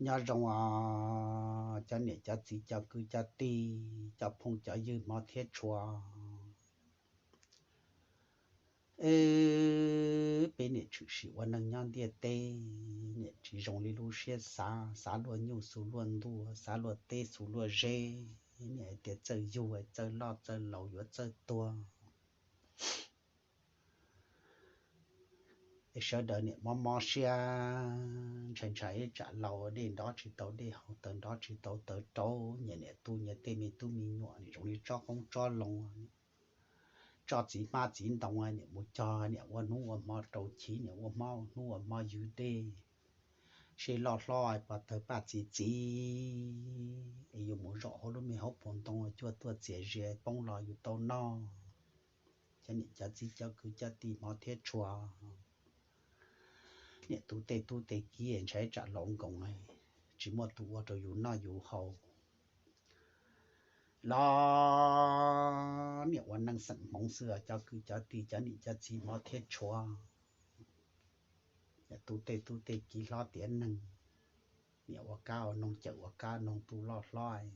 Nyob zoo os, cov niam cov txiv cov kwv cov tij cov phooj cov ywg hmov thiab tshua. Peb niam tshwm sim ua neeg nyob ntiaj teb, niam tsis zoo li lub siab xav, xav luaj nyuj xu luaj ntuj, xav luaj teb xu luaj zeb, niam hais tias txawj yug txawj loj txawj laus yuav txawj tuag. Es sawv daws niam mob mob siab, ntshai ntshai ib tsam laus dej nrov tsis tau dej haus, taws nrov tsis tau taws rau, nyias niam tu nyias tej me tub me nyuam, niam zoo li tsob qoob tsob loo, tsob txiv hmab txiv ntoo, niam mus cog niam ua hnub ua hmo rau chiv, niam ua hmo hnub ua hmo ywg dej, seb loj hlob pov tawg paj txi txiv, es yuav mus zaum hauv lub me hauv paus ntoo cuaj tuaj txias zias poob los yus tau noj. Cov niam cov txiv cov kwv cov tij hmov thiab tshua, niam tu tej tub tej kiv ntshai tsam laus nkoos, tsis muaj tus ua rau yus noj yus haus los niam ua neej xeem hmoov xwb os cov kwv cov tij cov niam cov txiv hmov thiab tshua. Niam tu tej tub tej kiv hlob tiav neeg, niam ua kab ua noog cawm ua kab noog tu loj hlob,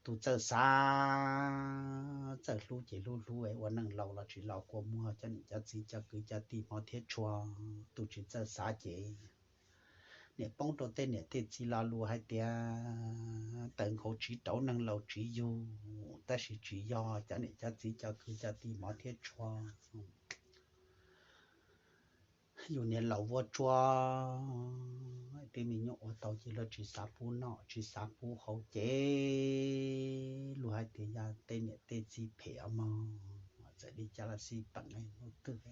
tus txawj xav txawj hlub ces hlub hlub ua neej laus los tsis los kua muag cov niam cov txiv cov kwv cov tij hmov thiab tshua. Tus tsis txawj xav ces niam poob rau tej niam tej txiv lo lus hais tias taws nkaus tsiv rauv neeg laus tsiv yug, tab sis tsis yog cov niam cov txiv cov kwv cov tij hmov thiab tshua. Yus niam laus vuab tsuab, tej me nyuam ua tau ces luag tsis xav pub noj tsis xav pub haus ces luag hais tias yog tej niam tej txiv phem os mog, txawm li cas los xij peem lub twg.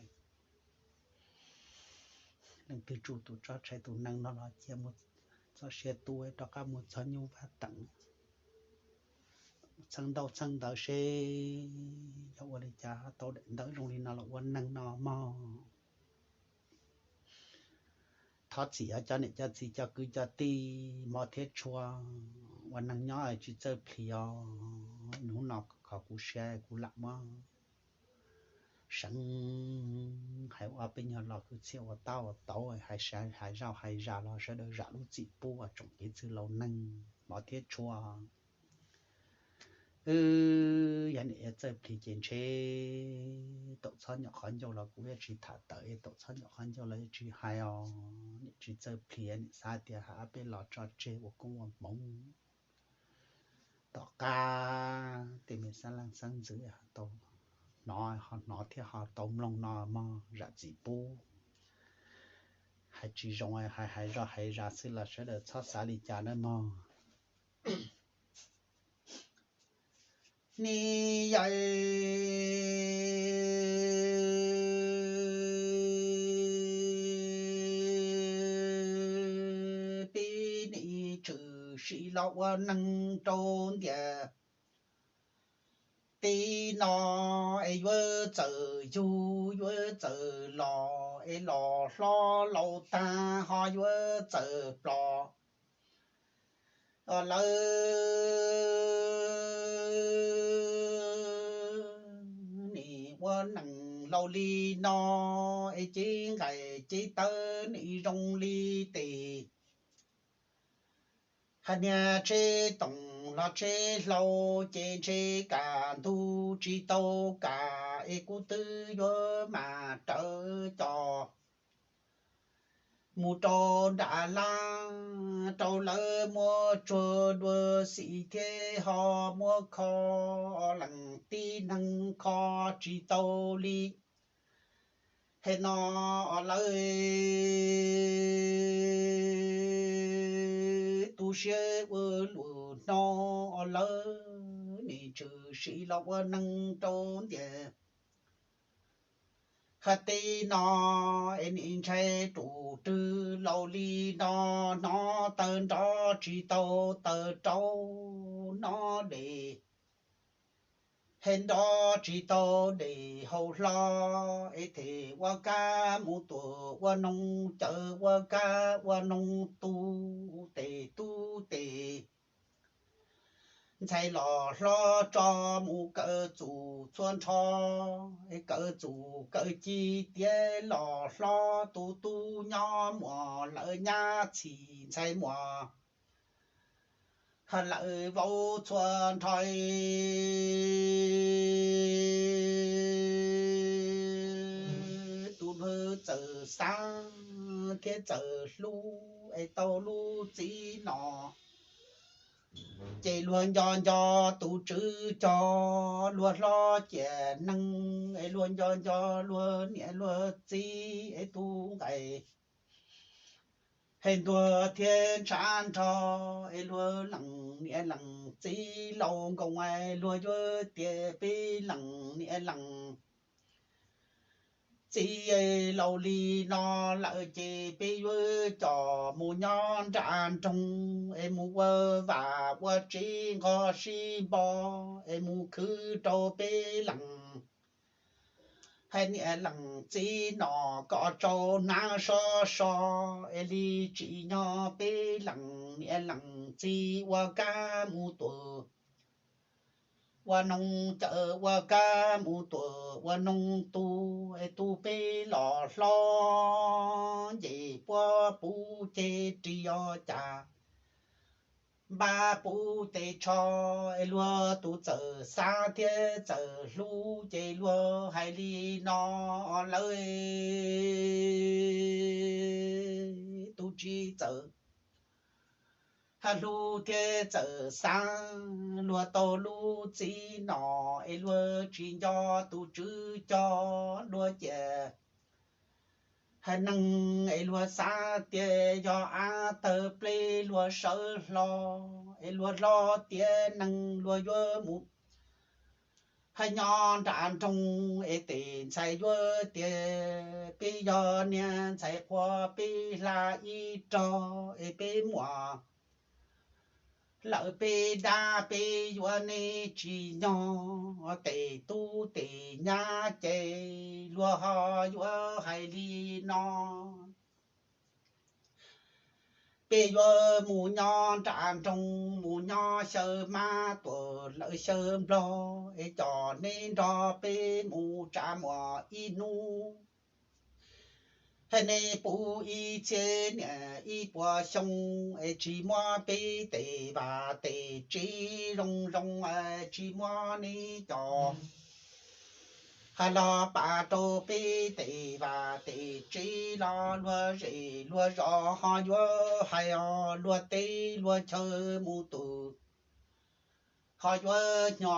Leej twg tsuj tus tso tshais tus neeg no los cia mus txoj sia tu rov qab mus txog nyuj vaj teem, txheej ntaub txheej ntawv seb yog ua li cas ho tau daim ntawv zoo li no los ua neeg no mog. Thov txim os cov niam cov txiv cov kwv cov tij hmov thiab tshua, ua neeg nyob tsis txawj plhis os, hnub no kho kuv siab kuv lam muab seev hais ua peb nyuag lo kwv txhiaj ua tab ua tauv, hais zaj hais zaj los sawv daws zam lub txim pub uas tsoom kev txwj laus neeg hmov thiab tshua. Wb yog niam yog txawj plhis ces ntshe tau txhob nyom qhov ncauj los kuv yuav tsis tham tawm, tau txhob nyom qhov ncauj los yuav tsis hais os. Niam tsis txawj plhis, niam xav tias hais ob peb lo tso tseg ua koob ua hmoov. Tom qab tej me xeeb leej xeeb ntxwv tau hnov, ho hnov thiab ho tau mloog no mog, zam txim pub. Hais tsis zoo hais hais zoj hais zas xwb los sawv daws txhob xav li cas nawb mog. Ni yawm tib nim tshwm sim los ua neeg rau ntiag tib no, es yuav txawm yug yuav txawm los, es los hlob laus tag ho yuav txawm plom. Lawv nim ua neeg laus li no, es cev nqaim cev tawv nim zoo li tes. Hais niag tsheb toom los tsheb hlau, ces ntshe kam ntug tsis tau kam, es kuv twb yuav mam rawv cos mus rau nram laj, rau lawv muab tsuag dua xim thiab ho muab kho, leej tib neeg kho tsis tau li. Hem no lawv tu siab ua luam no, lawv nim tshwm sim los ua neeg rau ntiag. Hais tib no es nim ntshai tus rwg laus li no, hnov taws nrov tsis tau taws rau, hnov dej hem nrov tsis tau dej haus hlo, es them ua kab mus tuam ua noog cawv, ua kab ua noog tu tes tub tes. ntxhais los hlob tso mus kawm txuj txhua nrho, kawm txuj kawm ci tiav los hlob tus tub nyob muaj lawv nyab txhij ntxhais muaj lawv vauv txhua nrho. Tus luag txawm xav thiab txawm hlub es tau lub txiv no, ces luag nco nco tus tswv cog, luag hlob ciam neeg es luag nco nco luag niam luag txiv es tus nqaij hais ntuag thiab ntshav nrho, es luag lees niam lees txiv laus nkoos, luag yuav tias peb lees niam lees txiv laus li no lawm ces peb yuav coj mus nyob nram nroog es mus ua vaj ua tsev nqos sib npo es mus khwv rau peb lees hais niam lees txiv no kom tsaus hnav sov so, es li tsim nyog peb lees niam lees txiv ua kab mus tuam ua noog, cawm ua kab mus tuam ua noog tu, es tu peb los hlob nce puab puv ceg ris os cas npab puv tes tsho, es luag tus txawm xav thiab txawm hlub ces luag hais li no lawm, tus tsis txawm hlub thiab txawm xav, luag tau lub txiv no es luag tsis nco tus tswv cog, luag ciam hais neeg es luag xav tias yog av tawg pleb luag sawv hlo, es luag hlob tiav neeg luag yuav mus hais nyob nram nroog, es tes ntxhais yuav tias peb yog niag ntxhais qhua peb hla ib rog, es peb muam lawm peb dab peb yuav neb tsis nyog, tes tub tes nyab ces luag ho yuav hais li no, peb yuav mus nyob nram nroog mus nyob xyaw mab tuam lawm xyaw nplog, es coj neb nrog peb mus tsa muam ib hnub, hais neb puv ib txhiab niam ib puas xyoo, es tsis muab peb tes vaj tes tsev zoo zoo, tsis muab neb cov ha los pas rau peb tes vaj tes tsev los luag zej luag zos ho yuav hais os, luag teb luag chaw mus tus ho yuav hnyo,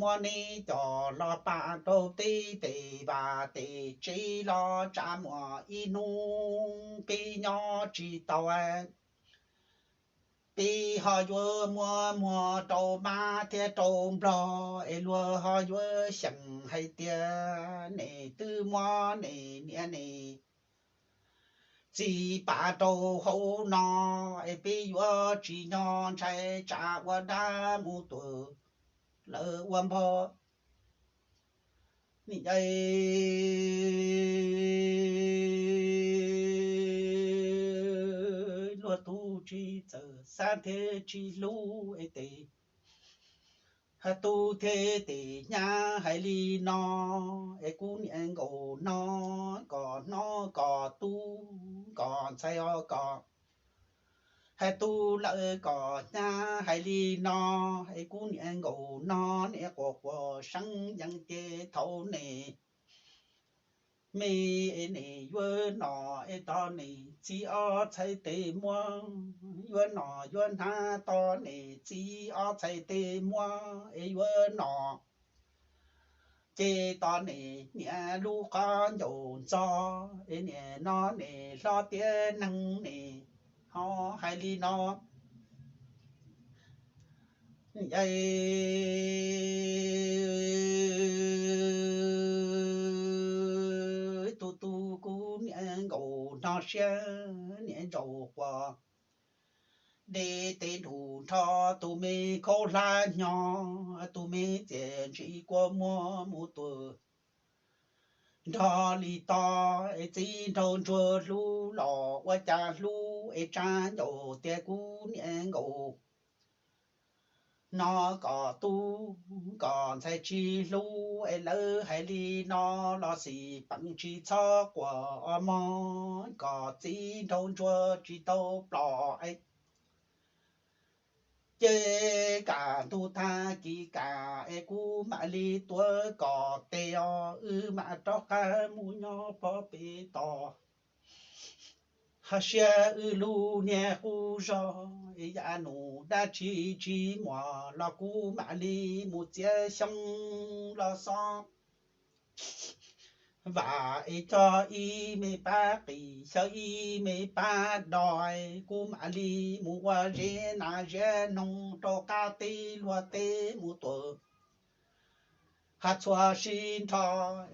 muab neb coj los pas rau peb tes vaj tes tsev los tsa muam ib hnub peb nyob tsis tau, peb ho yuav muab muag rau mab thiab rau nplog, es luag ho yuav xyeem hais tias neb twb muab neb niam neb txiv pas rau hauv no, es peb yuav tsis nyob ntshai tsam ua dab mus tuam lawm ua npog. Nim luag tub tsis txawm xav thiab tsis hlub es tes tub thiab tes nyab hais li no, es kuv niam nkaus no kom hnov kom tub kom ntxhais os kom hais tub lawm kom nyab hais li no, es kuv niam nkaus no niam quas quas seeb yees tias thaum neb me es neb yuav nom es tau neb txiv ob txhais tes muab, yuav nom yuav hnav tau neb txiv ob txhais tes muab es yuav nom ces tau neb niam lub qhov ncauj ntxov, es niam no neb hlob tiav neeg neb ho hais li no. Tus tub kuv niam nkaus no siab niam ntsaum quas deb tes nrug nrho, tus me khaub hlab hnyo, tus me txiaj ntsim kua muag mus tus nrog li to, es txiv nraug ntsuag hlub los ua cas hlub es tsa ncaus tias kuv niam nkaus no kom tub kom ntxhais tsis hlub es lawv hais li no los xij peem tsis txhob quaj os mog, kom txiv nraug ntsuag tsis tau plom es ces kam ntug tag kis kam es kuv mam li tuav kom tes os, wb mam rov qab mus nyob pob pem tod. Hos siab wb lub niag qub zog, yav nus dab tsi tsis muaj los kuv mam li mus txiav xyoob los xob vam es cog ib me pab qis, xyaw ib me pab do, kuv mam li mus ua zeb nas zeb noog rau qab teb luag teb mus tua. Hos txhua sib nrho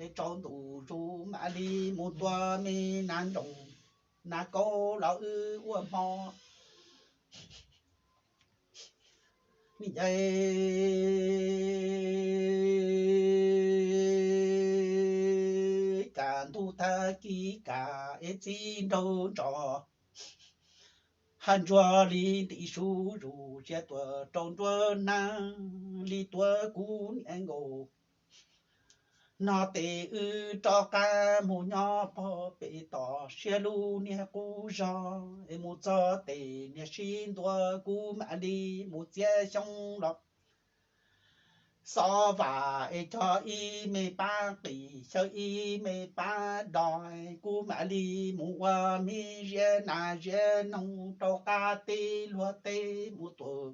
es tsaus ntuj zus mam li mus tua me nas nroos nas kaub los wb ua hmo. Kam ntug tag kis kam es txiv nraug ntsos hos ntsuag li ntim su zus, sia tuaj rau nruab neeb li tuav kuv niam nkaus. No tes wb rov qab mus nyob pob pem tod, siab lub niag qub zog es mus txog tes niag sib ntua, kuv mam li mus txiav xyoob los xob vam es cog ib me pab qis, xyaw ib me pab do, kuv mam li mus ua me ziab nas ziab noog rau qab teb luag teb mus tua.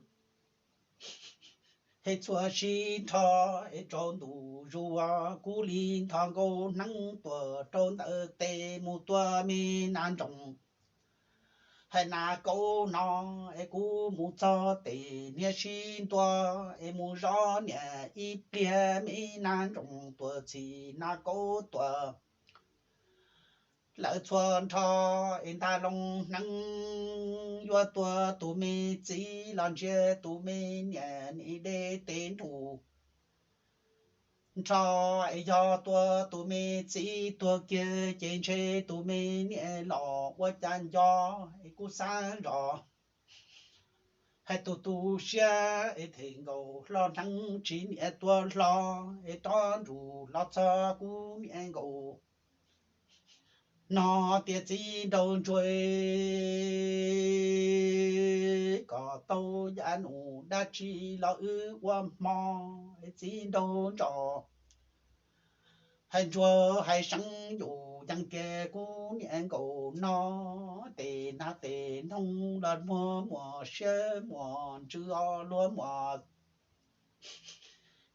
Es txhua sib nrho es tsaus ntuj zus kuv li nthos nkaus hneev tuaj rau ntawm tes mus tua me nas nroos hos nas kaub no. Es kuv mus txog tes niag sib ntua es mus zov niam ib pliag, me nas nroos tuaj txhim nas kaub tuaj lawm txhua nrho. Es nta loo hneev yuav tua tus me txiv los ntsia tus me niam, niam deb tes nrug nrho. Es yog tua tus me txiv tuag kiag ces ntshe tus me niam los ua cas nco. Es kuv xav zog hais tus tu siab es them nkaus hlo hneev tsis niam tuag hlo, es rov nrug los txog kuv niam nkaus no tias txiv nraug ntsuag kom tau yav nus dab tsi los wb ua hmo. Es txiv nraug ntsos hais ntsuag hais seev yus yees kiag kuv niam nkaus no tes hnav tes noog los muag muas siab muas ntsws os luag muas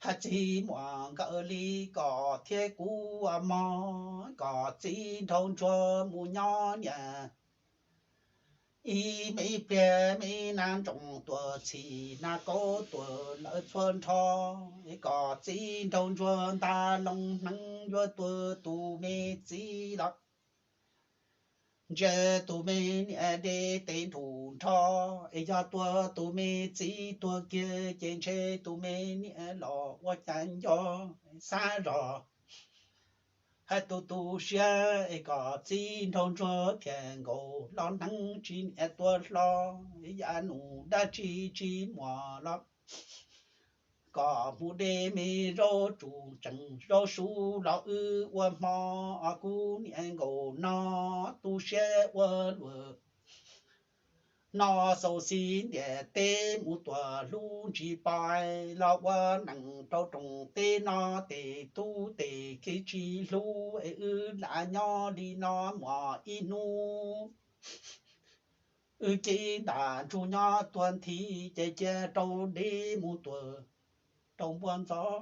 hais txiv muas nkawd li kom thiab kuv ua mog kom txiv nraug ntsuag mus nyob niam ib me pliag me nas nroos tuaj txhim nas kaub tuaj lawm txhua nrho. Es kom txiv nraug ntsuag nta loo hneev yuav tua tus me txiv los ntsia tus me niam deb tes nrug nrho. Es yog tua tus me txiv tuag kiag ces ntshe tus me niam los ua cas nco. Xav zog hais tus tu siab es kom txiv nraug ntsuag thiaj nkaus hlo hneev tsis niam tuag hlo. Yav nus dab tsi tsis muaj los kom mus de me zaub tsuj tseem zaub sub los wb ua hmo os kuv niam nkaus no tu siab ua luaj no xaus xib ntiag teb mus tuaj hlub ntsis pais los ua neej rau rooj teb no tes tub tes kiv tsis hlub es wb lam nyob li no muaj ib hnub wb cev ntam ntsug nyob tuag nthi ces cia rau deb mus tuaj rau npua ntxov